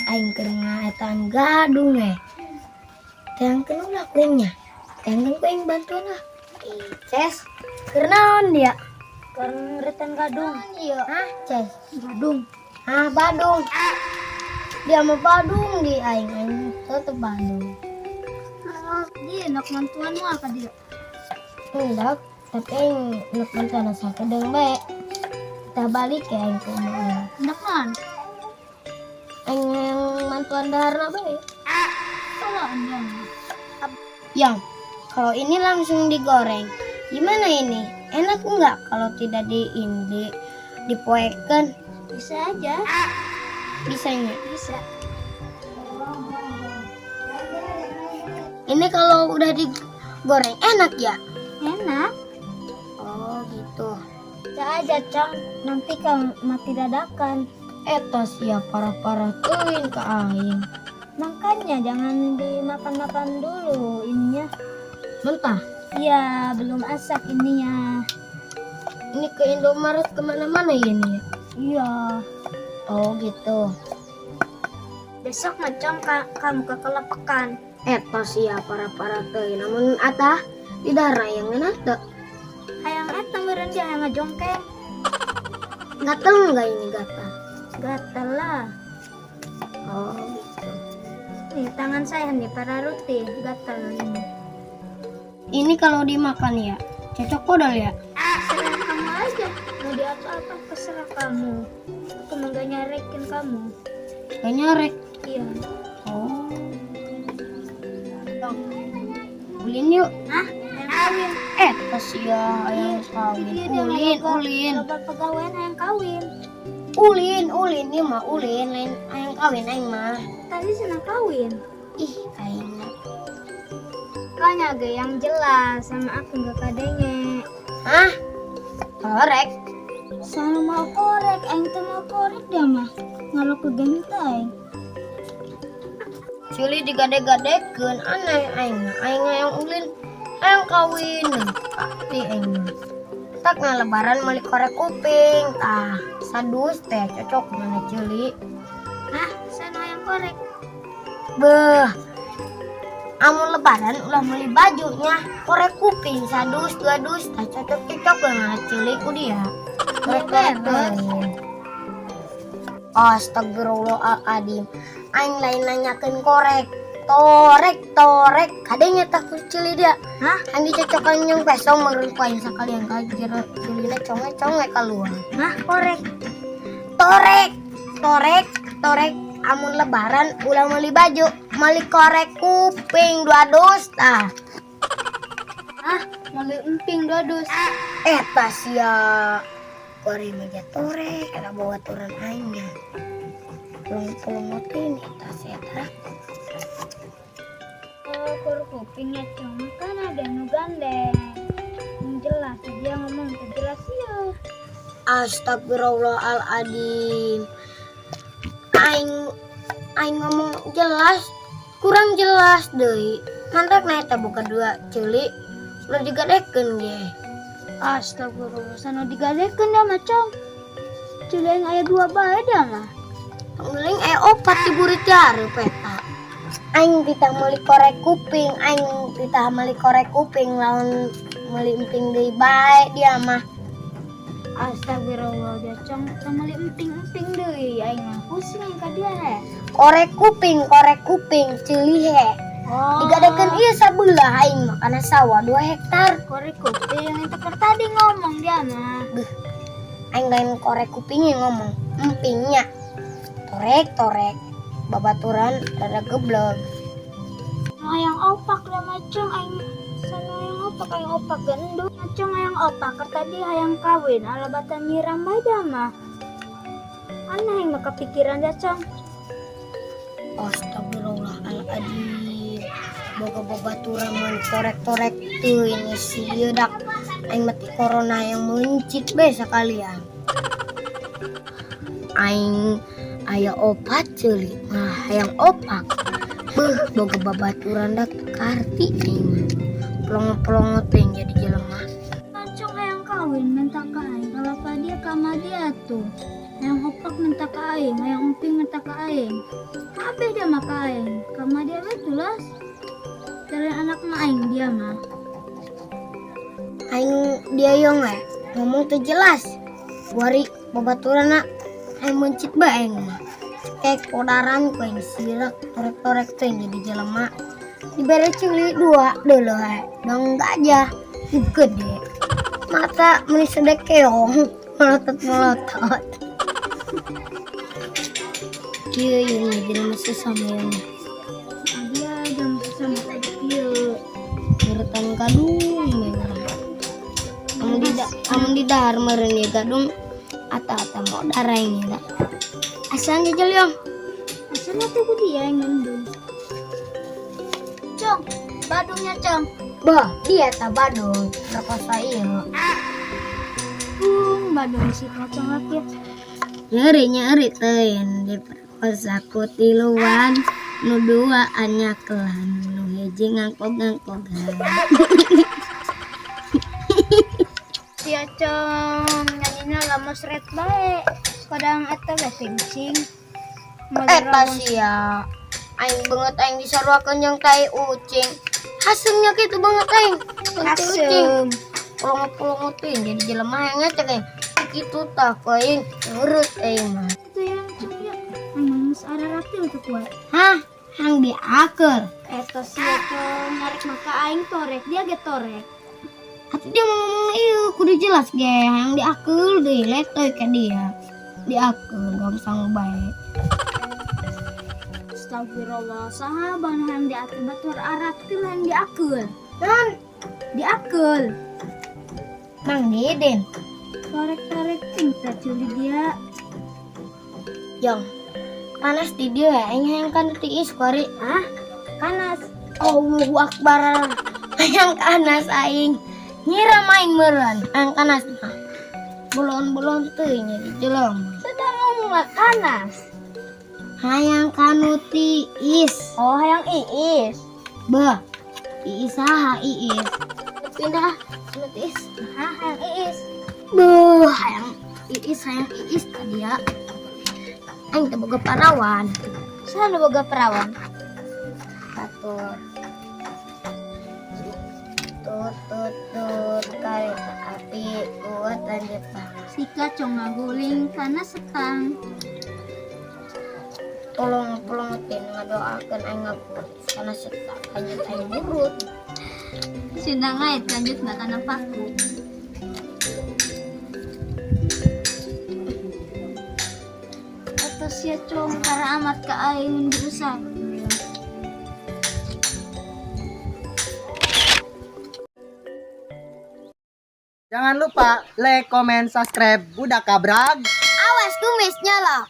Aing keur ngaetaan gadung eh. Teangkeun ulah ku aing nya. Teangkeun ku aing bantuan lah. Ih, Ces, keur naon dia? Keur ngeuretan gadung. Iya. Hah, Ces? Gadung. Ah, Badung. Dia mau Badung di aing, aing tetep Badung. Dia nak mantuan mah ka dia. Enggak, tapi aing nak mantuan sakedeung bae. Kita balik ya aing ke imah aing. Nak naon? Aing yang mantuan daharna bae. Salah dia. Yang, kalau ini langsung digoreng, gimana ini? Enak enggak kalau tidak di ini dipoekeun? Bisa aja. Bisanya. Bisa. Ini kalau udah digoreng enak ya? Enak. Oh gitu. Bisa aja, Cong. Nanti kamu mati dadakan. Eta sia parah-parah teuing ka aing. Makanya jangan dimakan-makan dulu ininya. Mentah. Iya, belum asak ininya. Ini ke Indomaret kemana-mana ya ini ya? Iya. Oh gitu. Besok macam kamu ke kelepekan. Eta sia parah-parah teuing. Namun atah di darah yang enak teu? Hayang eta meureun dia hayang ngajongkeng. Gatel enggak ini gatal? Gatel lah. Oh gitu. Nih tangan saya nih para ruti gatel ini. Ini kalau dimakan ya cocok kodal ya? Terserah kamu aja. Mau di apa-apa terserah kamu. Aku mah gak nyarekin kamu. Gak nyarek. Iya. Oh. Ulin yuk. Hah? Hayang kawin. Eh, sia hayang kawin. Iya, dia Ulin, mah ulin. Loba pegawaian hayang kawin. Ulin, ulin ieu mah ulin, lain hayang kawin aing mah. Tadi senang kawin. Ih, aing mah. Kayaknya ge yang jelas sama aku gak kadenge. Hah? Korek. Sama mau korek, aing teh mau korek dia mah. Ngalok ke genta aing. Ceuli digade-gadekeun aneh aing mah. Aing hayang ulin, hayang kawin. Pasti aing mah. Tak na lebaran meuli korek kuping. Tah, sadus teh cocok mana ceuli. Hah? Sana hayang korek. Beuh. Amun lebaran ulah meuli bajunya, korek kuping sadus dua dus tah cocok-cocok na ceuli ku dia. Korek-korek teuing. Astagfirullahaladzim. Aing lain nanyakeun korek. Torek, torek. Kadenya tah ku ceuli dia. Hah? Aing dicocokan jeung pesong meureun ku aing sakalian ka jero ceulina conge-conge kaluar. Hah? Korek. Torek, torek, torek. Amun lebaran ulah meuli baju, meuli korek kuping dua dus tah. Hah? Meuli emping dua dus. Eta sia goreng meja torek, eta bawa aturan aingnya. Pelong-pelong ini tas eta. Oh, korek kupingnya cuma kan ada nu gandeng. Yang jelas dia ngomong teu jelas ya. Astagfirullahaladzim. Aing aing ngomong jelas, kurang jelas deui. Mantak na eta buka dua ceuli ulah digadekeun ge. Astagfirullah, sana digadekeun dia mah, Cong. Ceuli aing aya dua bae dia mah. Panggeling aya opat di burit jare peta. Aing titah meuli korek kuping, aing titah meuli korek kuping lawan meuli emping deui bae dia mah. Astagfirullah, dia Cong, teu meuli emping-emping deui aing mah pusing aing ka dia he. Korek kuping ceuli he. Oh. Digadekeun ieu sabelah aing mah kana sawah 2 hektar. Korek kuping itu per tadi ngomong dia mah. Aing lain korek kupingnya ngomong, empingnya. Torek torek. Babaturan rada geblek. Hayang opak lah macam aing sana hayang opak aing opak gendut macam hayang opak keur tadi hayang kawin ala batan nyiram bae dia mah. Aneh aing mah kepikiran dia Cong. Astagfirullahaladzim. Boga babaturan mun torek-torek teuing sieun dak. Aing mati corona yang mencit be sekalian. Aing aya opat ceuli, mah hayang opak. Beuh, boga babaturan dak karti aing mah. Plong-plong teh jadi jelema. Macam hayang kawin minta ka aing kalau apa dia kama dia tuh. Hayang opak minta ka aing, hayang emping minta ka aing. Kabeh dia mah ka aing. Kama dia we tulas. Calon anak mah aing dia mah. Aing dia yong ngomong teu jelas. Wari babaturanna aing mencit bae aing mah. Cekek podaran ku aing sirak torek-torek teh jadi jelema. Dibere culi dua dulu he. Dong gajah gede. Mata meni sedek keong melotot-melotot. Kieu ieu jelema susah mah ieu mah. Dia jam sama tadi kieu. Urutan gadung merah. Amun di dahar meureun ieu gadung ata-ata mau darah ini da. Asan jajal yong. Asalnya tuh ku dia yang ngandung. Cong, badungnya cong. Bah, dia tak badung perkosa ieu. Bung, badung si pocong lagi. Nyeri nyeri teuing diperkosa ku tiluan nu dua anyakelan nu hiji ngangkog-ngangkogan. Sia cong, nyanyinya lama seret bae. Kadang eta we kencing. Eta sia. Aing banget aing disaruakeun jeung tai ucing. Haseumnya kitu banget aing. Tai ucing. Asem. Pulungut-pulungut teh jadi jelema hayang ngecek aing. Kitu tah ku aing nurut aing mah. Itu yang cong ya. Aing geus araratil tuh kuat. Hah? Hang diaker. Eta sia cong, narik maka aing torek, dia ge torek. Atuh dia mau ngomong ieu kudu jelas ge hayang diakeul deui letoy ka dia. Diakeul gangsang bae. Astagfirullah, saha ban hayang diakeul batur aratil hayang diakeul. Non, Diakeul. Mang Didin. Torek-torek ting teh culi dia. Jong. Panas di dia aing hayang kan tiis kuari. Ah, kanas. Allahu Akbar. Hayang kanas aing. Nyiram aing meureun. Hayang kanas mah. Bolon-bolon teuing jadi jelema. Sudah ngomong lah kanas. Hayang kanu tiis. Oh, hayang iis. Bah, iis saha iis. Pindah kanu tiis. Hah, hayang iis. Beuh, hayang iis tadi ya. Aing teu boga parawan. Saha nu boga perawan? Batur. Tut tut tut kareta api buatan Jepang. Sika cong ngaguling kana setang. Tolong tolong ngadoakeun aing ngaguling kana setang lanjut aing burut. Sunda ngait lanjut na kana paku. Atau sia cong para amat ka aing diusap. Jangan lupa like, comment, subscribe Budak Kabrag. Awas kumisnya lah.